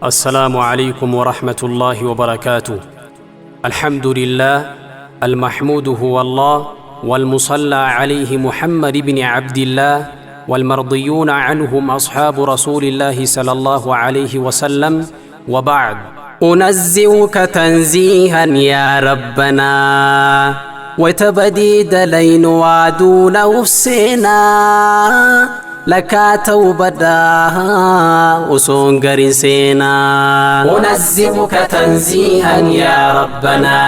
السلام عليكم ورحمة الله وبركاته. الحمد لله المحمود هو الله، والمصلى عليه محمد بن عبد الله، والمرضيون عنهم أصحاب رسول الله صلى الله عليه وسلم، وبعد. أنزهك تنزيها يا ربنا، وتبديد لين وعدون أفسنا لك توبدا وسونغر سينا. أنزهك تنزيها يا ربنا،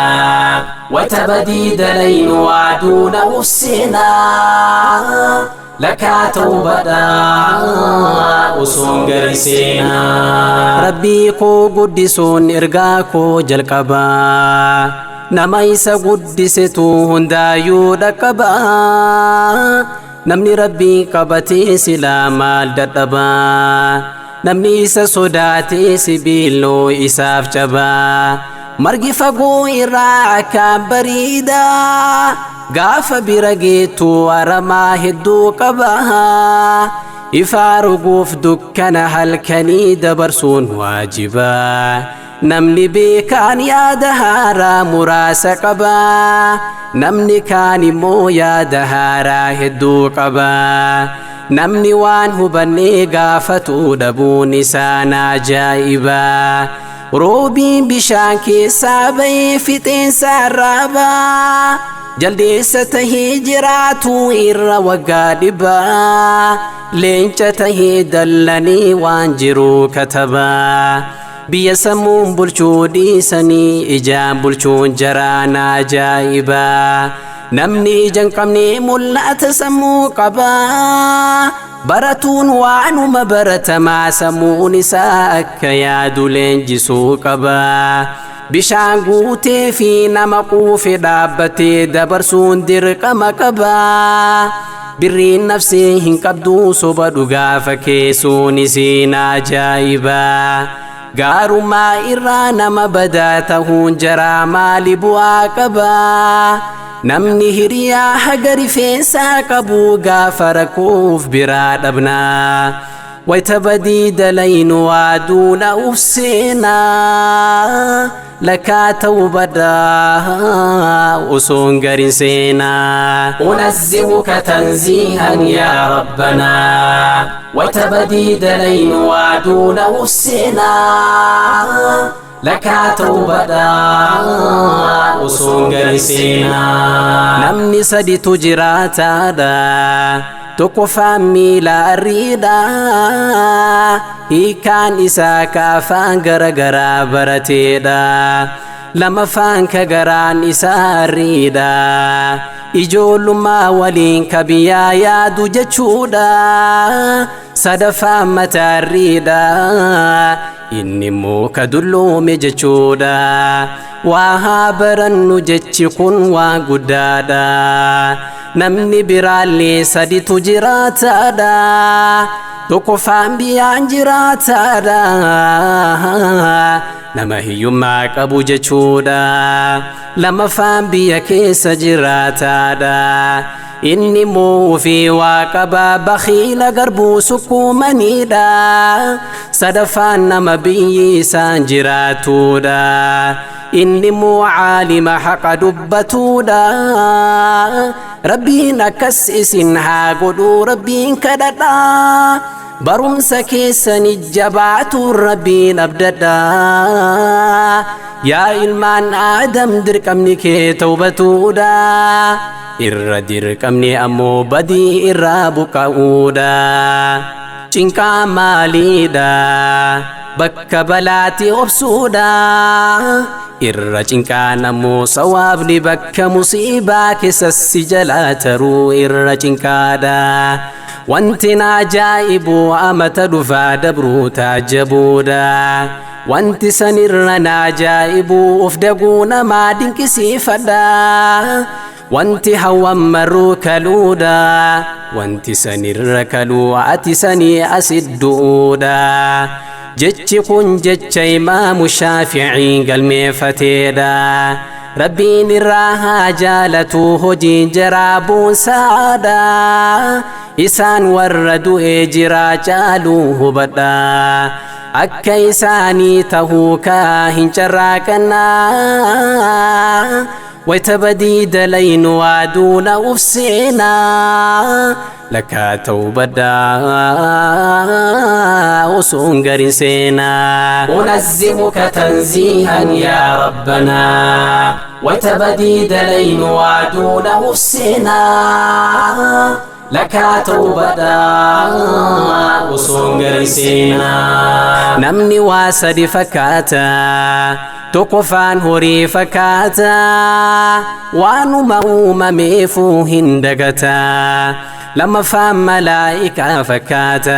وتبديد لين وعدون أفسنا لك توبدا وسونغر سينا. ربي كو قدسون إرقاكو جلقبا، nama isa guddisetu hundaayyuu dhaqqaba. Namni rabbii qabatee silaa maal dadhaba? Namni isa sodaatee sibiiloo isaaf caba. Margi fagoo irraa akkaan bareeda, gaafa bira geettu aramaa hedduu qaba. Ifaa ruguuf dukkana halkanii dabarsuun waajiba. Namni beekaan yaada haaraa muraasa qaba, namni kaan immoo yaada haaraa hedduu qaba. Namni waan hubannee gaafatu dhabuun isaan ajaa'iba. Roobiin bishaan keessaa bahee fixeensa arraaba, jaldeessa tahee jiraatu irra waggaa dhibba. Leenca tahee dallanii waan jiru kataba. Biyya sammuun bulchuu dhiisanii ijaan bulchuun jaraan ajaa'iba. Namni ija hin qabne mul'ata sammuu qaba. Baratuun waanuma baratamaa sammuun isaa akka yaadu leenjisuu qaba. Bishaan guutee fi nama quufe dhaabbatee dabarsuun dirqama qaba. Birriin nafsee hin qabdu soba dhugaa fakkeessuun isiin ajaa'iba. Gaarummaa irraa nama badaa tahuun jaraa maali bu'aa qaba? Namni hiriyaa haga rifeensaa qabu gaafa rakkoof biraa dhabna. Wayita badii dalaynu waaduuna ufseenaa lakaa ta'uu badaa osoon garin seenaa. أنزهك تنزيها يا ربنا، وتبديد لين وعدون أفسنا لك توبدا osoon garin seenaa. Namni saditu jiraataadha. Tokkoffaan miila arriidha, hiikaan isaa ka afaan garagaraa barateedha. Lamaffaan ka garaan isaa arriidha, ijoollummaa waliin ka biyyaa yaadu jechuudha. Sadaffaan mataa arriidha, inni immoo ka dulloome jechuudha. Waa haa barannu, jechi kun waan guddaadha. Namni biraallee saditu jiraataadha. Tokkoffaan biyyaan jiraataadha, nama hiyyummaa qabu jechuudha. Lamaffaan biyya keessa jiraataadha, inni immoo ofii waa qaba, bakhiila garbuu sukkuumaniidha. Sadaffaan nama biyyi isaan jiraatudha, inni immoo caalima haqa dubbatuudha. Rabbiin akkas isin haa godhu rabbiin kadhadha. Barumsa keessani jabaatu rabbiin abdadha. Yaa ilmaan aadam, dirqamni kee tawbatuudha, irra dirqamni ammoo badii irraa buqqa'uudha. Cinqaa maaliidha? Bakka balaatti obsuudha. Irra cinqaan ammoo sawaabni bakka musiibaa keessas jalaa taruu irra cinqaadha. Wanti na ajaa'ibu amata dhufaa dabruu taajjabuudha. Wanti sanirra na ajaa'ibu of daguu namaa dinqisiifadha. Wanti hawwan marruu kaluudha, wanti sanirra kaluu ati sanii asidduudha. Jechi kun jecha Imaamu Shaaficiin galmeeffateedha. Rabbiin irraa haa jaalatu, hojiin jaraa boonsaadha. Isaan warra du'ee jiraa caaluu hubadha. Akka isaanii tahuu kaa hin carraaqannaa. Wayta badii dalaynu waa duuna uf seenaa. Lakkaa tawbadhaa osoon garin seenaa. Unazzihuka tanziihan yaa rabbanaa. Wayta badii dalaynu waa duuna uf seenaa. Lakkaa tawbadhaa osoon garin seenaa. Namni waa sadi fakkaata. Tokkoffaan horii fakkaata. Waanuma uumameefuu hin dagata. Lammaffaan malaa'ikaa fakkaata.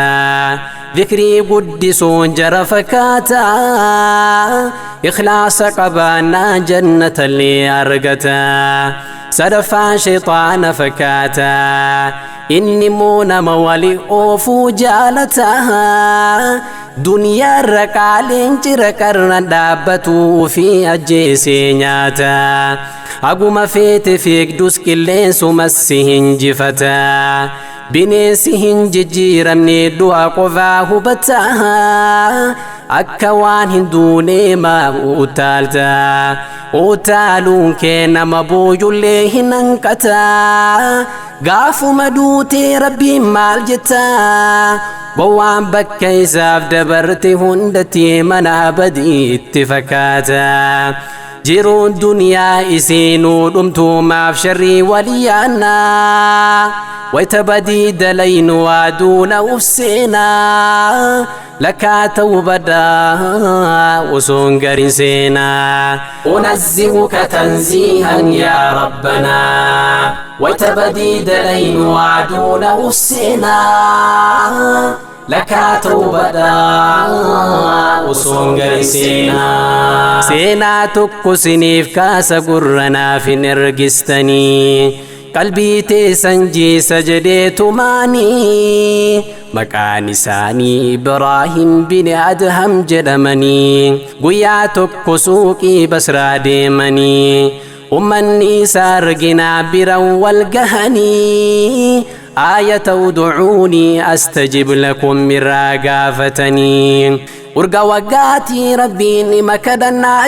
Dhikrii guddisuun jara fakkaata. Ikhlaasa qabaannaa jannatallee argata. Sadaffaan shayxaana fakkaata. Inni immoo nama wali oofuu jaalata. Duniyaarra qaaleen cira qarna dhaabbatuu fi ajjeesee nyaata. Haguma feete fiigdus qilleensumas si hinjifata. Bineensi hin jijjiiramne du'a qofaa hubata. Akka waan hin duunee maa utaalta. Utaaluun kee nama booyullee hin hanqata. Gaafuma duutee rabbiin maal jetta? Gowwaan bakka isaaf dabarte hundatti mana badiitti fakkaata. Jiruun duniyaa isiinuu dhumtuu maaf sharrii walii yaannaa. Wayta badii dalaynu waa duuna uf seenaa. Lakkaa tawbadhaa osoon garin seenaa. Unazzihuka tanziihan yaa rabbanaa. Wayta badii dalaynu waa duuna uf seenaa. Lakkaa tawbadhaa osoon garin seenaa. Seenaa tokko siniif kaasa gurra naaf hin ergistanii. Qalbii teessan jiisa jedhee tumaanii. Maqaan isaanii Ibraahim bin Adham jedhamanii. Guyyaa tokko suuqii Basraa deemanii. Ummanni isaa arginaa biran wal gahanii. Aayata udcuunii astajib lakum irraa gaafatanii. Urga waggaatii rabbiin ima kadhannaa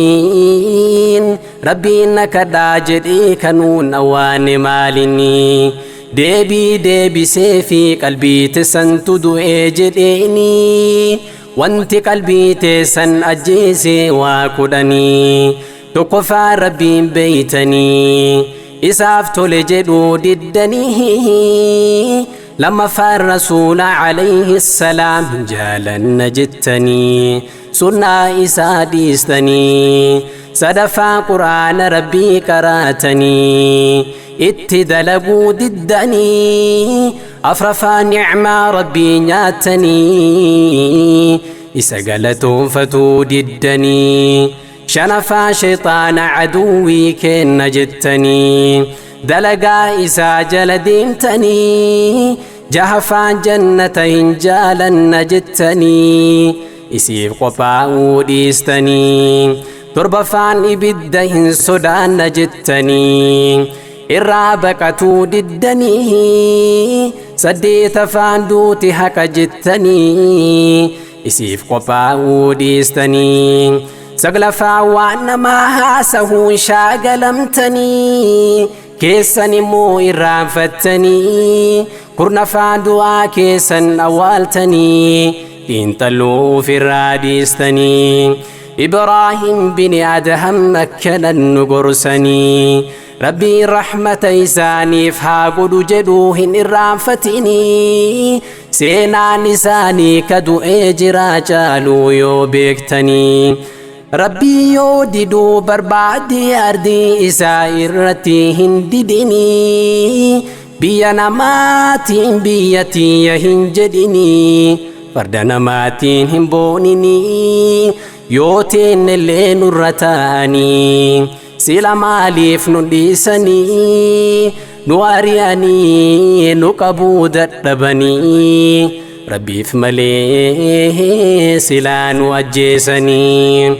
jedhaniin. Rabbiin na kadhaa jedhee kanuun awwaane maalinii. Deebii deebisee fi qalbii teessantu du'ee jedheeni. Wanti qalbii teessan ajjeese waa kudhanii. Tokkoffaa rabbiin beeytanii. Isaaf tole jedhuu diddanii. Lammaffaan rasuula alayhi salaam jaalanna jettanii. Sunnaa isaa dhiistanii. Sadaffaa quraana rabbii qaraatanii. Itti dalaguu diddanii. Afraffaa nicmaa rabbii nyaatanii. Isa galatoonfatuu diddanii. Shanaffaa shayxaana aduwwii kenna jettanii. Dalagaa isaa jala deemtanii. Jahaffaan jannata hin jaalanna jettanii. Isiif qophaa'uu dhiistanii. Torbaffaan ibidda hin sodaanna jettanii. Irraa baqatuu diddanii. Saddeetaffaan duuti haqa jettanii. Isiif qophaa'uu dhiistanii. Saglaffaan waan namaa haasahuun shaagalamtanii. Keessan immoo irraanfattanii. Kurnaffaan du'aa keessan awwaaltanii. Xiinxalluu ofirraa dhiistanii. Ibraahim bin Adham akkanan nu gorsanii. Rabbiin rahmata isaaniif haa godhu jedhuu hin irraanfatinii. Seenaan isaanii ka du'ee jiraa caaluu yoo beektanii. Rabbii yoo diduu barbaade ardii isaa irratti hin didinii. Biyya namaatiin biyya tiyya hin jedhinii. Farda namaatiin hin booninii. Yoo teennellee nurra ta'anii. Sila maaliif nu dhiisanii? Nu ari'anii nu qabuu dadhabanii. Rabbiif malee silaa nu ajjeesanii.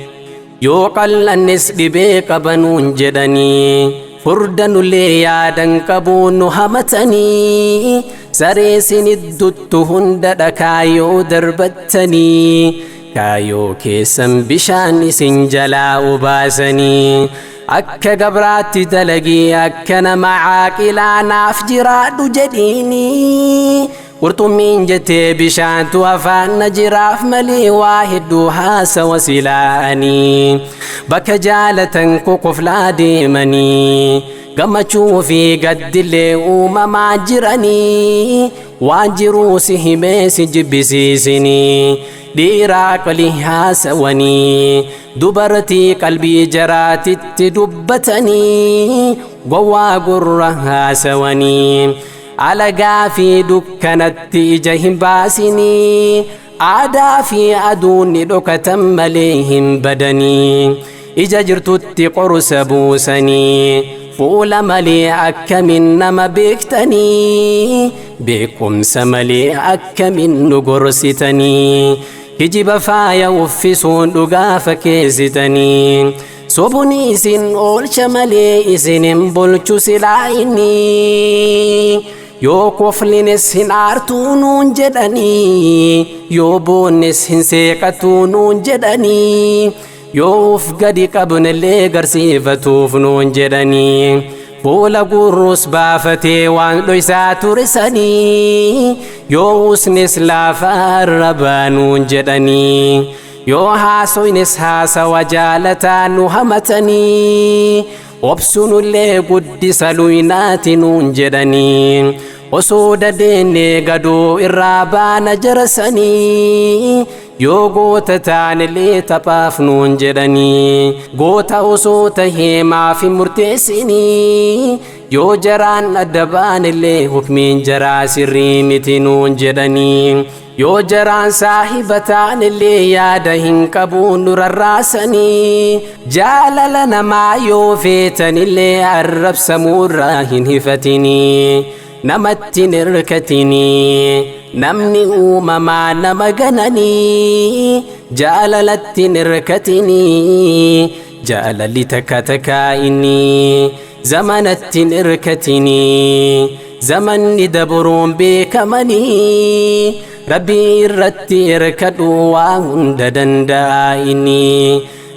Yoo qal'annis dhibee qabanuun jedhanii. Furdanullee yaadan qabuun nu hamatanii, saree sinidduttu hunda dhakaayoo darbattanii, kaayoo keessan bishaan isin jalaa obaasanii. Akka gabraatti dalagii, akka nama caaqilaa naaf jiraadhu jedhiini. Qurxummiin jettee bishaantu afaan na jiraaf malee waa hedduu haasawa silaa'anii. Bakka jaalatan kokoflaa deemanii, gammachuu fi gaddillee uumamaa jiranii, waan jiruu si himee si jibbisiisinii. Dhiiraa qalii haasawanii, dubartii qalbii jaraatitti dubbatanii, gowwaa gurra haasawanii. Alagaa fi dukkanatti ija hin baasinii, aadaa fi aduun ni dhokatan malee hin badanii. Ija jirtutti qorsa buusanii, fuula malee akkamin nama beektanii? Beekumsa malee akkamin nu gorsitanii? Kijiba faaya uffisuun dhugaa fakkeessitanii, sobuni isin oolcha malee isin hin bulchu silaa inni. Yoo koflines hin aartuu nuun jedhanii, yoo boonnes hin seeqatuu nuun jedhanii, yoo uf gadi qabnellee garsiifatuuf nuun jedhanii, fuula gurrus baafatee waan dhoysaa turisanii, yoo usnes laafaa arrabaa nuun jedhanii, yoo haasoynes haasawa jaalataa nu hamatanii, obsunullee guddisa luynaati nuun jedhanii, osoo dadeenne gadoo irraa baana jarasanii, yoo goota taanillee taphaaf nuun jedhanii, goota osoo tahee maaf hin murteessinii? Yoo jaraan adda baanillee hukmiin jaraa sirrii miti nuun jedhanii, yoo jaraan saahiba taanillee yaada hin qabuun nu rarraasanii, jaalala namaa yoo feetanillee arrabsamuurraa hin hifatinii, namatti hin hirkatinii. Namni uumamaa nama gananii, jaalalatti hin hirkatinii. Jaalalli takka takkaa inni zamanatti hin hirkatinii, zamanni dabruun beekamanii. Rabbii irratti hirkadhu, waa hunda danda'a inni.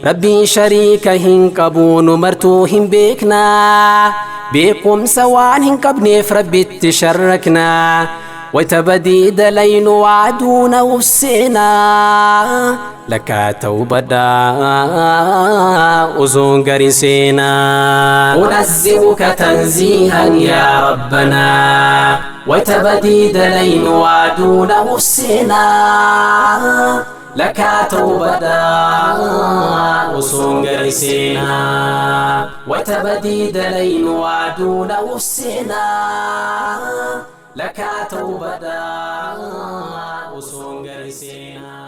Rabbiin shariika hin qabu, nu martuu hin beeknaa. Beekumsa waan hin qabneef Rabbitti sharraknaa. Wayta badii dalaynu waaduuna ufseenaa, lakkaa tawbadhaa osoon garin seenaa. أنزهك تنزيها يا ربنا، وتبدي دلين وادون أفسنا، لك توبدا وصون سينا، وتبدي دلين ودون أفسنا، لك توبدا وصون سينا.